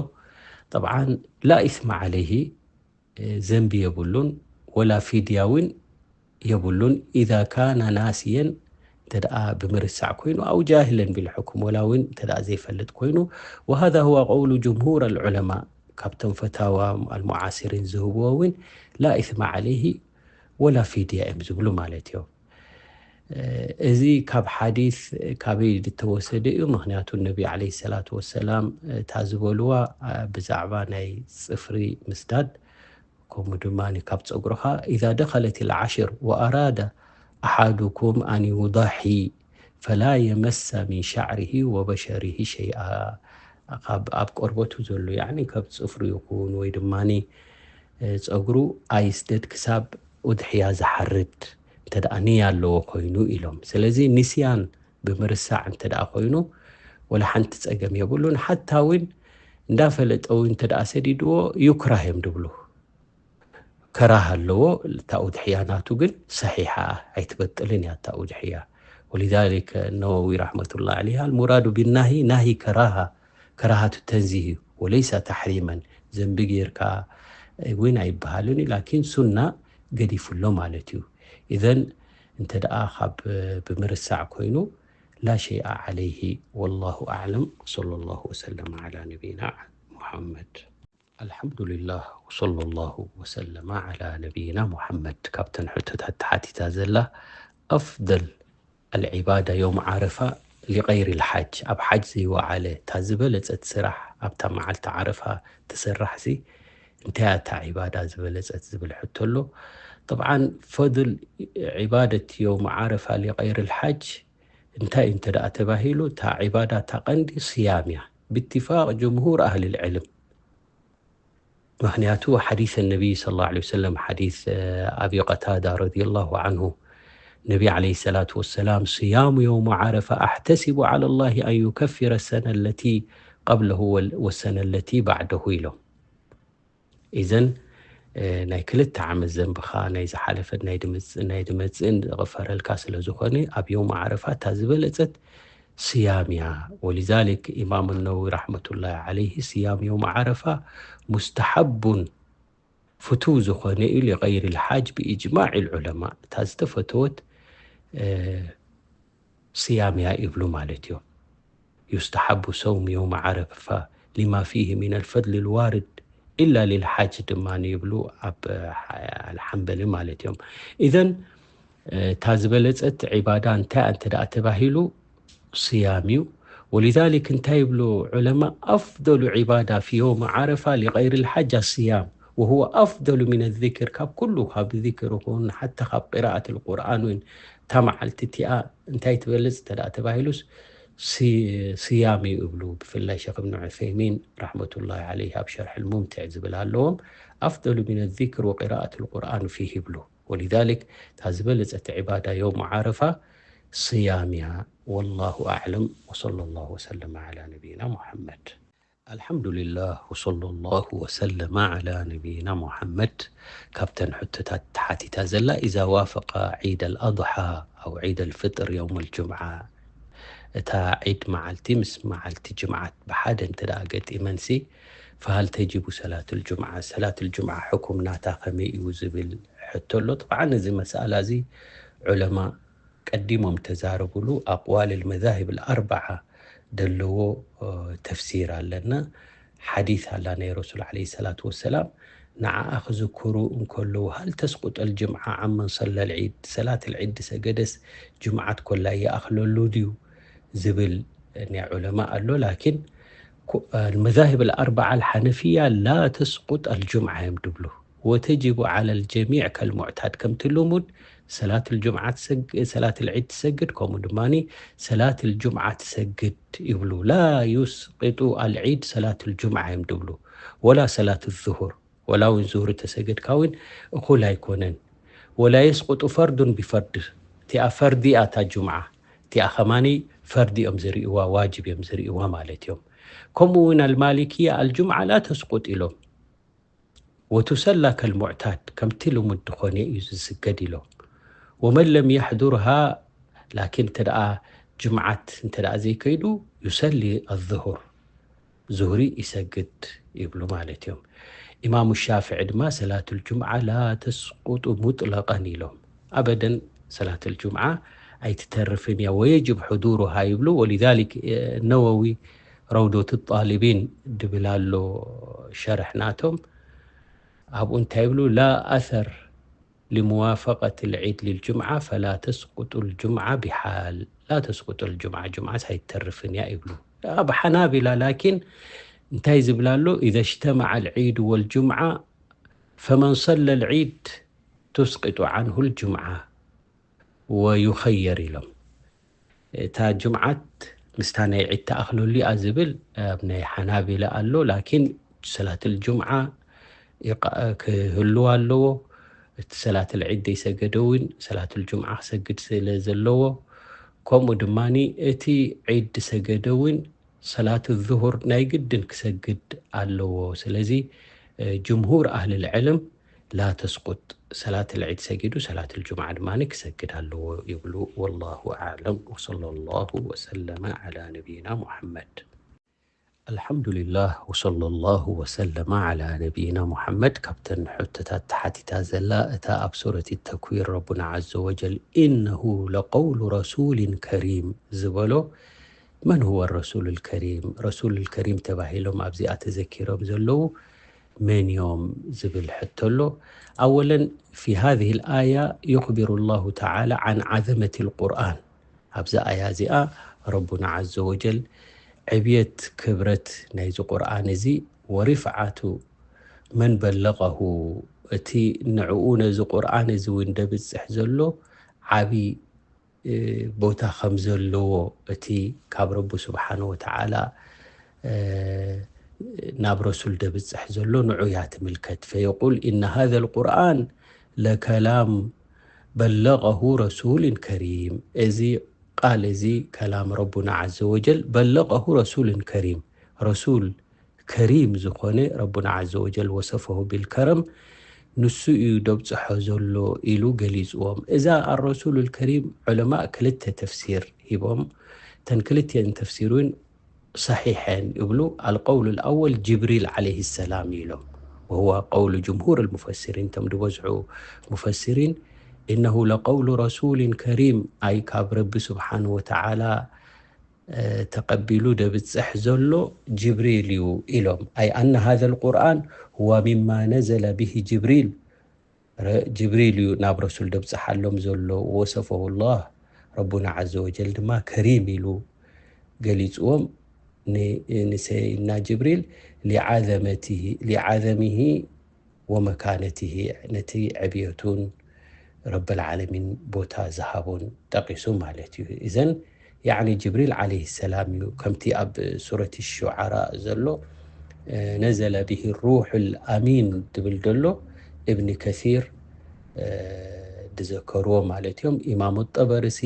ጠብዓን ላ ኢስማ ዓለይሂ ዘንቢ የብሉን ወላ ፊድያ እውን የብሉን። ኢዛ ካነ ናስየን እንተ ደኣ ብምርሳዕ ኮይኑ ኣው ጃህለን ቢልሕኩም ወላ እውን እንተ ደኣ ዘይፈልጥ ኮይኑ ወሃዛ ሁዋ ቀውሉ ጅምሁር ኣልዑለማ ካብቶም ፈታዋ ኣልሙዓስሪን ዝህብዎ እውን ላ ኢስማ ዓለይሂ ወላ ፊድያ እዮም ዝብሉ ማለት እዮም። እዚ ካብ ሓዲስ ካበይ ዝተወሰደ እዩ? ምኽንያቱ ነቢ ዓለይሂ ሰላቱ ወሰላም እታ ዝበልዋ ብዛዕባ ናይ ፅፍሪ ምስዳድ ከምኡ ድማ ካብ ፀጉርኻ ኢዛ ደኸለት ልዓሽር ወኣራደ ኣሓዱኩም ኣን ዩዳሒ ፈላ የመሰ ሚን ሻዕሪሂ ወበሸሪሂ ሸይኣ። ኣብ ቆርበቱ ዘሎ ያኒ ካብ ፅፍሩ ይኹን ወይ ድማ ፀጉሩ ኣይስደድ ክሳብ ኡድሕያ ዝሓርድ እንተ ደኣ ንያ ኣለዎ ኮይኑ ኢሎም። ስለዚ ንስያን ብምርሳዕ እንተ ደኣ ኮይኑ ወላ ሓንቲ ጸገም የብሉን። ሓታ እውን እንዳፈለጠ እውን እንተ ደኣ ሰዲድዎ ዩክራህ እዮም ድብሉ። ከራህ ኣለዎ። እታ ኡድሕያ ናቱ ግን ሰሒሓ ኣይትበጥልን እያ እታ ኡድሕያ። ወሊዛሊክ ነወዊ ረሕመቱላህ ዓለይህ ኣልሙራዱ ቢናሂ ናሂ ከራሃ ከራሃቱ ተንዚህ እዩ ወለይሰ ተሕሪመን። ዘንቢ ጌርካ እውን ኣይበሃልን እዩ ላኪን ሱና ገዲፉ ኣሎ ማለት እዩ። ኢዘን እንተ ደኣ ካብ ብምርሳዕ ኮይኑ ላ ሸይኣ ዓለይሂ። ወላሁ ኣዕለም ወሰለ ላሁ ወሰለም ዓላ ነቢይና ሙሓመድ። ኣልሓምዱሊላህ ወሰለ ላሁ ወሰለመ ዓላ ነቢይና ሙሓመድ። ካብተን ሕቶታት ተሓቲታ ዘላ ኣፍደል ኣልዒባዳ የውም ዓረፋ ሊቀይሪ ልሓጅ ኣብ ሓጅ ዘይወዓለ እታ ዝበለፀት ስራሕ ኣብታ መዓልቲ ዓረፋ ትስራሕ ሲ እንታይ እያ እታ ዒባዳ ዝበለፀት ዝብል ሕቶ ኣሎ። ጠብዓን ፈድል ዒባደት የውም ዓረፋ ሊቀይሪ ልሓጅ እንታይ እንተ ደኣ ተባሂሉ፣ እታ ዒባዳ፣ እታ ቀንዲ ስያም እያ፣ ብትፋቕ ጅምሁር ኣህሊ ልዕልም። ምኽንያቱ ሓዲስ ነቢይ ሰለላሁ ዐለይሂ ወሰለም፣ ሓዲስ፣ እ፣ ኣቢ ቀታዳ ረዲየላሁ ዐንሁ፣ ነቢ ዐለይሂ ሰላቱ ወሰላም፣ "ስያሙ የውመ ዓረፋ ኣሕተሲቡ ዐለላሂ ኣን ዩከፊረ ሰነ ለቲ ቀብለሁ ወል-፣ ወሰነ ለቲ ባዕደሁ" ኢሎም። ኢዘን፣ እ፣ ናይ ክልተ ዓመት ዘንብኻ፣ ናይ ዝሓለፈን ናይ ድምጽ-፣ ናይ ድመጽእን ዝቕፈረልካ ስለ ዝኾነ፣ ኣብ የውመ ዓረፋ እታ ዝበለጸት ስያም እያ። ወሊዛሊክ ኢማም ነወዊ ረሕመቱላሂ ዐለይሂ፣ ስያም የውመ ዓረፋ ሙስተሓቡን፣ ፍቱው ዝኾነ እዩ፣ ሊገይሪ ልሓጅ ብኢጅማዕ ልዑለማ። እታ ዝተፈተወት፣ እ፣ ስያም እያ ይብሉ ማለት እዮም። ዩስተሓቡ ሰውም የውመ ዓረፋ ሊማ ፊሂ ሚነል ፈድሊ ልዋርድ ኢላ ሊልሓጅ ድማ ይብሉ ኣብ፣ እ፣ ኣልሓንበሊ ማለት እዮም። ኢዘን፣ እ፣ እታ ዝበለጸት ዒባዳ እንታይ እንተ ደኣ ተባሂሉ ስያም እዩ። ወሊዛሊክ እንታይ ይብሉ ዑለማ? ኣፍደሉ ዒባዳ ፊ የውመ ዓረፋ ሊገይሪ ልሓጅ ኣስያም ወሁወ ኣፍደሉ ሚነ ዚክር። ካብ ኩሉ፣ ካብ ዚክር ይኹን ሓታ ካብ ቅራኣት ልቁርኣን እውን እታ መዓልቲ እቲኣ እንታይ ትበልጽ እንተ ደኣ ተባሂሉስ ሲ-፣ ስያም እዩ ይብሉ። ብፍላይ ሸኽ እብን ዑሰይሚን ረሕመቱላሂ ዐለይሂ ኣብ ሸርሕ ልሙምትዕ ዝብል ኣለዎም፣ ኣፍደሉ ሚነ ዚክር ወቅራኣት ልቁርኣን ፊህ ይብሉ። ወሊዛሊክ እታ ዝበለጸት ዒባዳ የውሙ ዓረፋ ስያም እያ። ወላሁ ኣዕለም ወሰለላሁ ወሰለመ ዐላ ነቢይና ሙሐመድ። ኣልሓምዱሊላህ ወሰለላሁ ወሰለመ ዐላ ነቢይና ሙሐመድ። ካብተን ሕቶታት ተሓቲታ ዘላ፣ ኢዛ ዋፈቀ ዒድ ኣልኣድሓ ኣው ዒድ ኣልፍጥር የውም ኣልጅምዓ፣ እታ ዒድ መዓልቲ ምስ መዓልቲ ጅምዓት ብሓደ እንተ ደኣ ገጢመንሲ፣ ፈሃል ተጅቡ ሰላት ኣልጅምዓ፣ ሰላት ኣልጅምዓ ሕኩም ናታ ከመይ እዩ ዝብል ሕቶ ኣሎ። ጥብዓን እዚ መስኣላ እዚ ዑለማ ቀዲሞም ተዛረቡሉ። ኣቅዋል ልመዛሂብ ልኣርበዓ ደለዎ፣ እ፣ ተፍሲር ኣለና። ሓዲስ ኣላ ናይ ረሱል ዓለይሂ ሰላቱ ወሰላም፣ ንዓኣ ክዝክሩ እንከለዉ፣ "ሃል ተስቁጥ ኣልጅምዓ ዓመን ሰለ ልዒድ?" ሰላት ልዒድ ዝሰገደስ ጅምዓት ኮላ ይኣኽለሉ ድዩ ዝብል ናይ ዑለማ ኣሎ። ላኪን ኩ-፣ መዛሂብ ኣልኣርበዓ ኣልሓነፍያ ላ ተስቁጥ ኣልጅምዓ እዮም ድብሉ። ወተጅቡ ዓላ ልጀሚዕ ከልሙዕታድ፣ ከምቲ ልሙድ ሰላት ልጅምዓ ትሰግ-፣ ሰላት ልዒድ ትሰግድ፣ ከምኡ ድማኒ ሰላት ልጅምዓ ትሰግድ ይብሉ። ላ ዩስቂጡ ኣልዒድ ሰላት ልጅምዓ እዮም ድብሉ። ወላ ሰላት ዙሁር፣ ወላ እውን ዙሁር ተሰገድካ እውን እኹል ኣይኮነን። ወላ የስቁጡ ፈርዱን ቢፈርድ፣ እቲኣ ፈርዲ እያ እታ ጅምዓ፣ እቲኣ ከማኒ ፈርዲ እዮም ዝርእይዋ፣ ዋጅብ እዮም ዝርእይዋ ማለት እዮም። ከምኡ እውን ኣልማሊክያ ኣልጅምዓ ላ ተስቁጥ ኢሎም። ወቱሰላ ከልሙዕታድ፣ ከምቲ ልሙድ ዝኾነ እዩ ዝስገድ ኢሎም። ወመን ለም የሕዱርሃ፣ ላኪን እንተ ደኣ ጅምዓት እንተ ደኣ ዘይከይዱ፣ ዩሰሊ ኣዙሁር፣ ዙህሪ ይሰግድ ይብሉ ማለት እዮም። ኢማሙ ሻፍዒ ድማ ሰላቱል ጅምዓ ላ ተስቁጡ ሙጥለቀን ኢሎም። ኣበደን ሰላቱል ጅምዓ ኣይትተርፍን እያ፣ ወየጅብ ሕዱሩሃ ይብሉ። ወሊዛሊክ፣ እ፣ ነወዊ ረውዶት ጣሊቢን ድብል ኣሎ ሸርሕ ናቶም። ኣብኡ እንታይ ይብሉ? ላ ኣሰር ሊሙዋፈቀት ልዒድ ሊልጅምዓ ፈላ ተስቁጡ ልጅምዓ ቢሓል። ላ ተስቁጡ ልጅምዓ፣ ጅምዓስ ኣይትተርፍን እያ ይብሉ። ኣብ ሓናቢላ ላኪን እንታይ ዝብል ኣሎ? ኢዘ እጅተመዐ ልዒድ ወልጅምዓ ፈመን ሰለ ልዒድ ቱስቂጡ ዓንሁ ልጅምዓ ወዩኸየር ኢሎም። እታ ጅምዓት ምስታ ናይ ዒድ ተኣኽለሉ እያ ዝብል ኣብ ናይ ሓናቢላ ኣሎ። ላኪን ሰላትል ጅምዓ ይቃ-፣ ክህልው ኣለዎ። እቲ ሰላትል ዒድ ዘይሰገደ እውን ሰላትል ጅምዓ ክሰግድ ስለ ዘለዎ፣ ከምኡ ድማኒ እቲ ዒድ ዝሰገደ እውን ሰላት ዙሁር ናይ ግድን ክሰግድ ኣለዎ። ስለዚ፣ እ፣ ጅምሁር ኣህልል ዕልም ላ ተስቁጥ፣ ሰላት ልዒድ ሰጊዱ ሰላት ልጁምዓ ድማ ክሰግድ ኣለዎ ይብሉ። ወላሁ ኣዕለም ወሰለላሁ ወሰለመ ዓላ ነቢይና ሙሐመድ። ኣልሐምዱሊላህ ወሰለላሁ ወሰለመ ዓላ ነቢይና ሙሐመድ። ካብተን ሕቶታት ተሓቲታ ዘላ እታ ኣብ ሱረት ተክዊር ረቡና ዐዘ ወጀል ኢነሁ ለቀውሉ ረሱሊን ከሪም ዝበሎ መን ሁወ ረሱሉል ከሪም? ረሱሉል ከሪም ተባሂሎም ኣብዚኣ ተዘኪሮም ዘለዉ መን እዮም ዝብል ሕቶ ኣሎ። ኣወለን ፊ ሃዚሂል ኣያ ዩኽቢሩ ላሁ ተዓላ ዓን ዓዘመቲል ቁርኣን። ኣብዛ ኣያ እዚኣ ረቡና ዐዘ ወጀል ዕብየት ክብረት ናይዚ ቁርኣን እዚ ወሪፍዓቱ መን በለቀሁ፣ እቲ ንዕኡ ነዚ ቁርኣን እዚ እውን ደብጽሕ ዘሎ ዓቢ ቦታ ከም ዘለዎ፣ እቲ ካብ ረቢ ስብሓን ወተዓላ ናብ ረሱል ደብፅሕ ዘሎ ንዑ እያ ትምልከት። ፈየቁል፣ إن هذا القرآن لكلام بلغه رسول كريم። እዚ ቃል እዚ ከላም ረቡና ዓዘ ወጀል፣ በለቀሁ ረሱልን ከሪም፣ ረሱል ከሪም ዝኾነ ረቡና ዓዘ ወጀል ወሰፈሁ ቢልከረም፣ ንሱ እዩ ደብፅሖ ዘሎ ኢሉ ገሊፅዎም። እዛ ኣረሱሉል ከሪም ዑለማእ ክልተ ተፍሲር ሂቦም። እተን ክልቲአን ተፍሲር እውን ሰሒሐን ይብሉ። القول الأول جبريل عليه السلام ኢሎም، وهو قول جمهور المفسرين፣ እቶም ዝበዝሑ ሙፈሲሪን، إنه لقول رسول كريم، ኣይ ካብ ረቢ ስብሓን ወተዓላ ተቐቢሉ ደብፅሕ ዘሎ ጅብሪል እዩ ኢሎም። أي أن هذا القرآن هو مما نزل به جبريل، ረ-፣ ጅብሪል እዩ ናብ ረሱል ደብፅሓሎም ዘሎ። وصفه الله، ረቡና ዓዘ ወጀል ድማ ከሪም ኢሉ ገሊፅዎም ን-፣ ንሰይድና ጅብሪል لعظمته، لعظمه ومكانته، ነቲ ዕብየቱን ረበል ዓለሚን ቦታ ዝሃቦን ጠቂሱ ማለት እዩ። እዘን ያዕኒ ጅብሪል ዓለይሂ ሰላም እዩ። ከምቲ ኣብ ሱረት ሹዓራ ዘሎ፣ እ፣ ነዘለ ብሂ ሩሑል ኣሚን ዝብል ዘሎ እብኒ ከሲር፣ እ፣ ዝዘከርዎ ማለት እዮም። ኢማሙ ጠበርሲ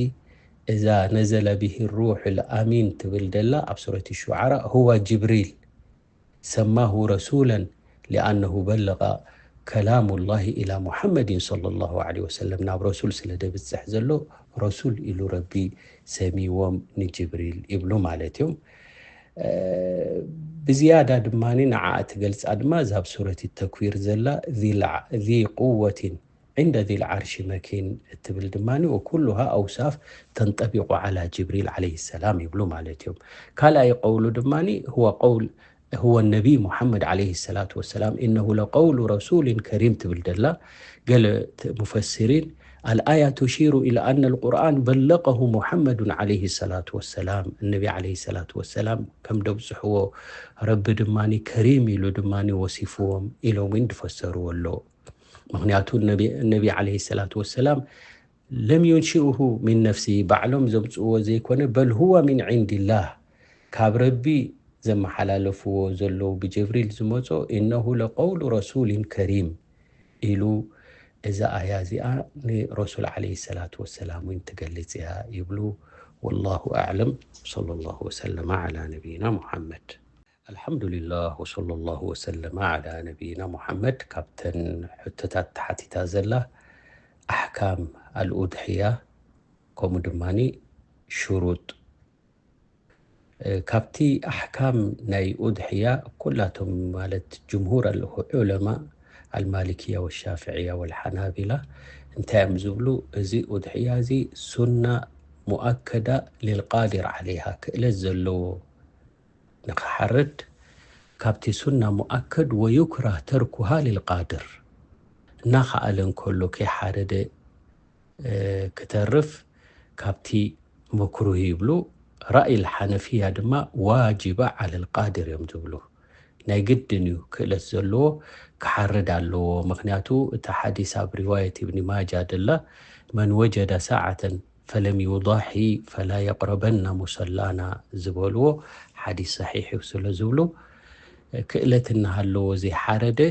እዛ ነዘለ ብሂ ሩሑል ኣሚን ትብል ደላ ኣብ ሱረት ሹዓራ ሁዋ ጅብሪል ሰማሁ ረሱለን ሊኣነሁ በለቀ ከላሙላሂ ኢላ ሙሐመድን ሰለላሁ ዐለይሂ ወሰለም፣ ናብ ረሱል ስለ ደብፅሕ ዘሎ ረሱል ኢሉ ረቢ ሰሚዎም ንጅብሪል ይብሉ ማለት እዮም። እ፣ ብዝያዳ ድማ ንዓኣ ትገልፃ ድማ እዛ ኣብ ሱረት ተክዊር ዘላ ዚ ቁወትን ዒንደ ዚል ዓርሺ መኪን እትብል ድማ ወኩሉሃ ኣውሳፍ ተንጠቢቁ ዓላ ጅብሪል ዓለይሂ ሰላም ይብሉ ማለት እዮም። ካልኣይ ቀውሉ ድማ ሁወ ቀውል هو النبي محمد عليه الصلاة والسلام إنه لقول رسول كريم ትብል ደላ ገለ ተ-፣ ሙፈሲሪን الآية تشير إلى أن القرآن بلغه محمد عليه الصلاة والسلام፣ ነቢ ዓለይሂ ሰላቱ ወሰላም ከም ደብፅሕዎ ረቢ ድማ ከሪም ኢሉ ድማ ወሲፍዎም ኢሎም እውን ዝፈሰርዎ ኣለዉ። ምኽንያቱ ነቢ፣ ነቢ ዓለይሂ ሰላቱ ወሰላም ለም ዩንሽኡሁ ሚን ነፍሲሂ፣ ባዕሎም ዘምፅእዎ ዘይኮነ፣ በል ሁወ ሚን ዒንዲላህ፣ ካብ ረቢ ዘመሓላለፍዎ ዘለዉ ብጀብሪል ዝመፆ፣ ኢነሁ ለቀውሉ ረሱሊን ከሪም ኢሉ፣ እዛ ኣያ እዚኣ ንረሱል ዓለይሂ ሰላቱ ወሰላም እውን ትገልፅ እያ ይብሉ። ወላሁ ኣዕለም። ሰለላሁ ወሰለመ ዓላ ነቢይና ሙሐመድ። ኣልሓምዱሊላህ ወሰለላሁ ወሰለመ ዓላ ነቢይና ሙሐመድ። ካብተን ሕቶታት ተሓቲታ ዘላ ኣሕካም ኣልኡድሕያ ከምኡ ድማ ሽሩጥ፣ እ፣ ካብቲ ኣሕካም ናይ ኡድሕያ ኩላቶም ማለት ጅምሁር ኣል-፣ ዑለማ ኣልማሊክያ ወሻፍዕያ ወልሓናቢላ እንታይ እዮም ዝብሉ? እዚ ኡድሕያ እዚ ሱና ሙኣከዳ ሊልቃዲር ዓለይሃ፣ ክእለት ዘለዎ ንኽሓርድ ካብቲ ሱና ሙኣከድ፣ ወዩክራህ ተርኩሃ ሊልቃድር፣ እናኸኣለ እንከሎ ከይሓረደ፣ እ፣ ክተርፍ ካብቲ መክሩህ ይብሉ። ራእይ ልሓነፍያ ድማ ዋጅባ ዓለል ቃድር እዮም ዝብሉ። ናይ ግድን እዩ ክእለት ዘለዎ ክሓርድ ኣለዎ። ምኽንያቱ እታ ሓዲስ ኣብ ሪዋየት እብኒ ማጃ ደላ መን ወጀደ ሳዓተን ፈለም ዩዳሒ ፈላ የቅረበና ሙሰላና ዝበልዎ ሓዲስ ሰሒሕ እዩ ስለ ዝብሉ፣ ክእለት እናሃለዎ ዘይሓረደ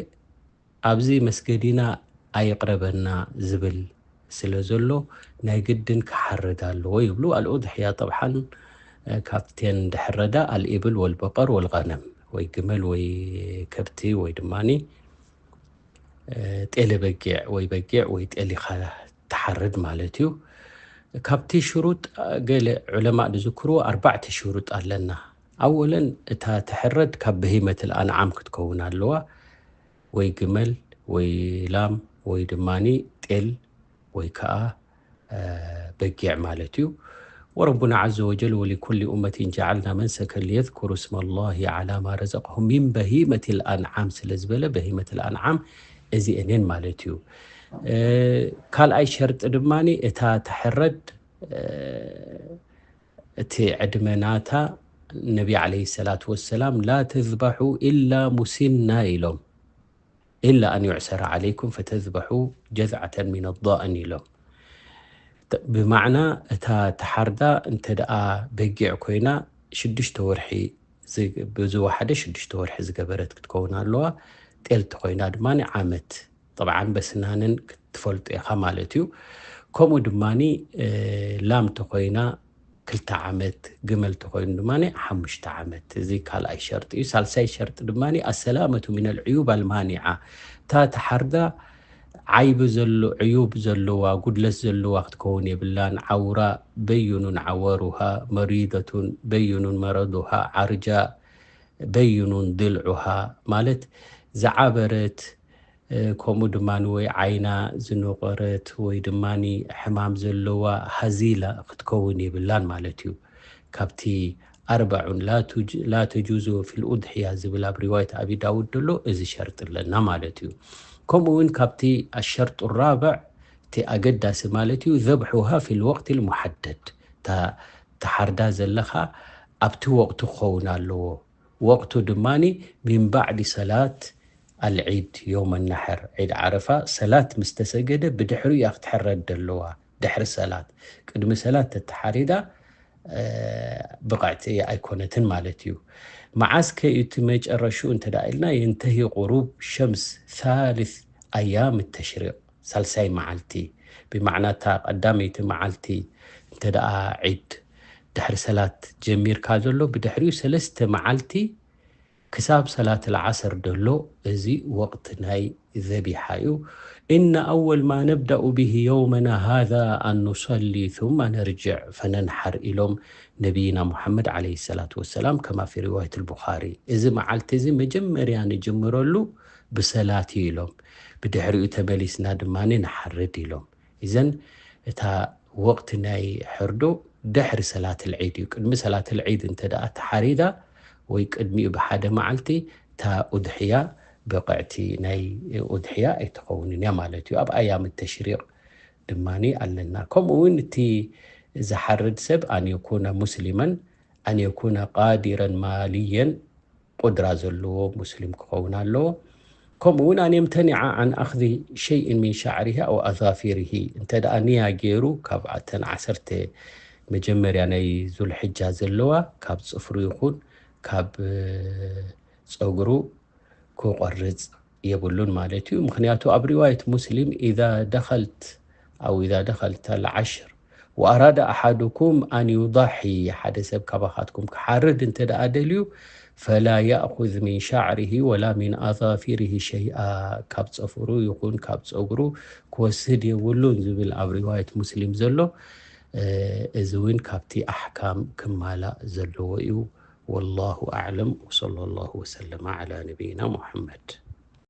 ኣብዚ መስገዲና ኣይቅረበና ዝብል ስለ ዘሎ ናይ ግድን ክሓርድ ኣለዎ ይብሉ። ኣልኡድሕያ ጠብሓን ካብቴን ድሕረዳ ኣልኢብል ወልበቀር ወልቀነም ወይ ግመል ወይ ከብቲ ወይ ድማኒ ጤለ በጊዕ ወይ በጊዕ ወይ ጤሊኻ ትሓርድ ማለት እዩ። ካብቲ ሽሩጥ ገለ ዑለማእ ዝዝክርዎ ኣርባዕተ ሽሩጥ ኣለና። ኣወለን እታ ትሕረድ ካብ በሂመት ኣንዓም ክትከውን ኣለዋ። ወይ ግመል ወይ ላም ወይ ድማኒ ጤል ወይ ከዓ በጊዕ ማለት እዩ። ወረቡና ዓዘ ወጀል ወሊኩሊ ኡመቲን ጀዓልና መንሰከን ሊየዝኩሩ ስመ ላሂ ዓላ ማ ረዘቅሁም ሚን በሂመት ልኣንዓም ስለ ዝበለ በሂመት ልኣንዓም እዚኤን እየን ማለት እዩ። ካልኣይ ሸርጢ ድማ እታ ተሕረድ እቲ ዕድመ ናታ ነቢ ዓለይሂ ሰላቱ ወሰላም ላ ተዝበሑ ኢላ ሙሲና ኢሎም ኢላ ኣን ዩዕሰረ ዓለይኩም ፈተዝበሑ ጀዝዓተን ሚን ኣዳእን ኢሎም። ብማዕና እታ ተሓርዳ እንተ ደኣ በጊዕ ኮይና ሽዱሽተ ወርሒ፣ ብዝወሓደ ሽዱሽተ ወርሒ ዝገበረት ክትከውን ኣለዋ። ጤል ተኮይና ድማ ዓመት። ጠብዓን በስናንን ክትፈልጡ ኢኻ ማለት እዩ። ከምኡ ድማ ላም ተኮይና ክልተ ዓመት፣ ግመል ተኮይኑ ድማ ሓሙሽተ ዓመት። እዚ ካልኣይ ሸርጢ እዩ። ሳልሳይ ሸርጢ ድማ ኣሰላመቱ ሚነል ዕዩብ ኣልማኒዓ፣ እታ ተሓርዳ ዓይቢ ዘሎ፣ ዕዩብ ዘለዋ፣ ጉድለት ዘለዋ ክትከውን የብላን። ዓውራ በይኑን ዓወሩሃ፣ መሪደቱን በይኑን መረዱሃ፣ ዓርጃ በይኑን ድልዑሃ፣ ማለት ዝዓበረት፣ ከምኡ ድማ ወይ ዓይና ዝነቆረት ወይ ድማ ሕማም ዘለዋ ሃዚላ ክትከውን የብላን ማለት እዩ። ካብቲ ኣርበዑን ላ ተጁዙ ፊል ኡድሕያ ዝብል ኣብ ሪዋየት ኣቢ ዳውድ ደሎ እዚ ሸርጢ ኣለና ማለት እዩ። ከምኡ እውን ካብቲ ኣሸርጡ ራብዕ እቲ ኣገዳሲ ማለት እዩ ዘብሑሃ ፊል ወቅት ልሙሓደድ፣ እታ ተሓርዳ ዘለኻ ኣብቲ ወቅቱ ክኸውን ኣለዎ። ወቅቱ ድማ ሚን ባዕዲ ሰላት ኣልዒድ የውመ ናሕር፣ ዒድ ዓረፋ ሰላት ምስ ተሰገደ ብድሕሪኡ እያ ክትሕረድ ደለዋ። ድሕሪ ሰላት፣ ቅድሚ ሰላት ተተሓሪዳ ብቕዕቲ ኣይኮነትን ማለት እዩ። መዓስ ከ እቲ መጨረሽኡ እንተ ደኣ ኢልና፣ የንተሂ ቁሩብ ሸምስ ሳልስ ኣያም ተሽሪቕ፣ ሳልሳይ መዓልቲ፣ ብማዕና እታ ቀዳመይቲ መዓልቲ እንተ ደኣ ዒድ ድሕሪ ሰላት ጀሚርካ ዘሎ፣ ብድሕሪኡ ሰለስተ መዓልቲ ክሳብ ሰላት ልዓሰር ደሎ፣ እዚ ወቕት ናይ ዘቢሓ እዩ። إن أول ما نبدأ به يومنا هذا أن نصلي ثم نرجع فننحر ኢሎም ነቢይና ሙሓመድ ዓለይሂ ሰላቱ ወሰላም፣ ከማ ፊ ሪዋየት ልቡኻሪ። እዚ መዓልቲ እዚ መጀመርያ ንጅምረሉ ብሰላት እዩ ኢሎም፣ ብድሕሪኡ ተመሊስና ድማ ንሓርድ ኢሎም። ኢዘን እታ ወቕቲ ናይ ሕርዶ ድሕሪ ሰላት ልዒድ እዩ። ቅድሚ ሰላት ልዒድ እንተ ደኣ ተሓሪዳ ወይ ቅድሚኡ ብሓደ መዓልቲ፣ እታ ኡድሕያ ብቕዕቲ ናይ ኡድሕያ ኣይትኸውንን እያ ማለት እዩ። ኣብ ኣያም ተሽሪቕ ድማ ኣለና። ከምኡ እውን እቲ ዝሓርድ ሰብ ኣን የኩነ ሙስሊመን ኣን የኩነ ቃዲረን ማልየን፣ ቁድራ ዘለዎ ሙስሊም ክኸውን ኣለዎ። ከምኡ እውን ኣን የምተኒዓ ዓን ኣኽዚ ሸይእን ሚን ሻዕሪሂ ኣው ኣዛፊሪሂ፣ እንተ ደኣ ንያ ገይሩ ካብ ኣተን ዓሰርተ መጀመርያ ናይ ዙልሕጃ ዘለዋ ካብ ጽፍሩ ይኹን ካብ ጸጉሩ ክቆርጽ የብሉን ማለት እዩ። ምኽንያቱ ኣብ ሪዋየት ሙስሊም ኢዛ ደኸልት ኣው ኢዛ ደኸልት ኣልዓሽር ወኣራደ ኣሓዱኩም ኣን ዩዳሒ፣ ሓደ ሰብ ካባኻትኩም ክሓርድ እንተ ደኣ ደልዩ፣ ፈላ ያእኹዝ ሚን ሻዕሪሂ ወላ ሚን ኣዛፊሪሂ ሸይኣ፣ ካብ ጸፍሩ ይኹን ካብ ጸጉሩ ክወስድ የብሉን ዝብል ኣብ ሪዋየት ሙስሊም ዘሎ፣ እዚ እውን ካብቲ ኣሕካም ክማላእ ዘለዎ እዩ። ወላሁ ኣዕለም ወሰለ ላሁ ወሰለመ ዓላ ነቢይና ሙሐመድ።